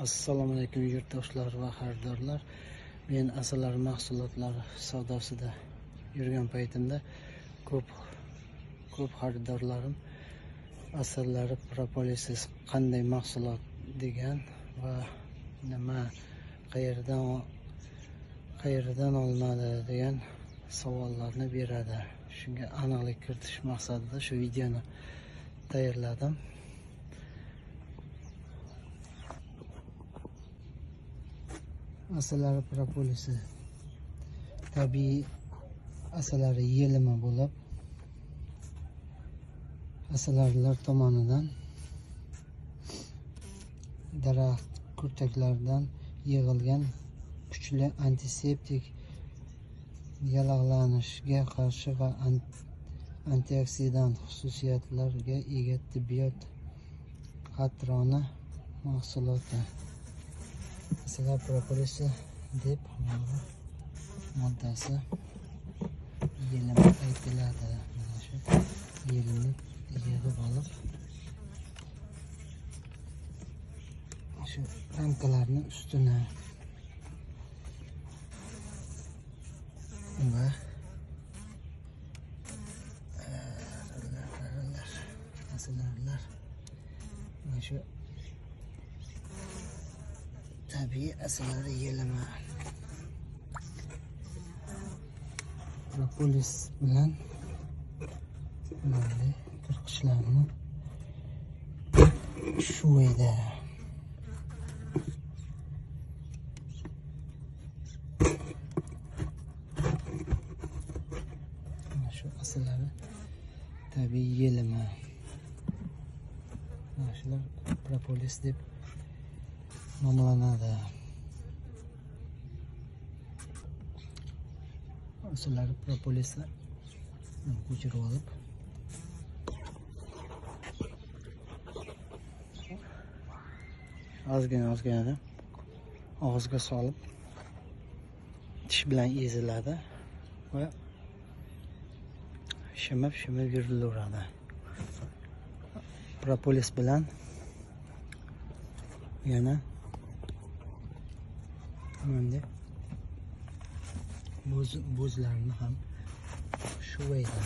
Assalomu alaykum yurtdoshlar va xaridorlar. Men asalari mahsulotlari savdosida yurgan paytimda ko'p xaridorlarim asalari propolisiz qanday mahsulot degan va nima qayerdan olinadi degan savollarni beradi. Shunga aniqlik kiritish maqsadida shu videoni tayyorladim. Asalari propolisi tabiiy asalari yelimi bo'lib, asalarilar tomonidan daraxt kurtaklaridan yig'ilgan kuchli antiseptik, yallig'lanishga qarshi va antioksidant xususiyatlarga ega tibbiyot qatroni mahsuloti. Asalari propolisi deb moddasi yelimi aytiladi. Mana shu yelimni yig'ib olib shu ramkalarni ustini va asalarilar mana shu tabiiy asalari yelimi propolis bilan qirqichlarni shuvaydi. Mana shu asalari tabiiy yelimi, mana shular propolis deb nomlanadi. Asalari propolisni ko'chirib olib ozgina og'izga solib tish bilan eziladi va shimib yurilaveradi. Propolis bilan yana bunday bo'zlarni ham shuvaydi.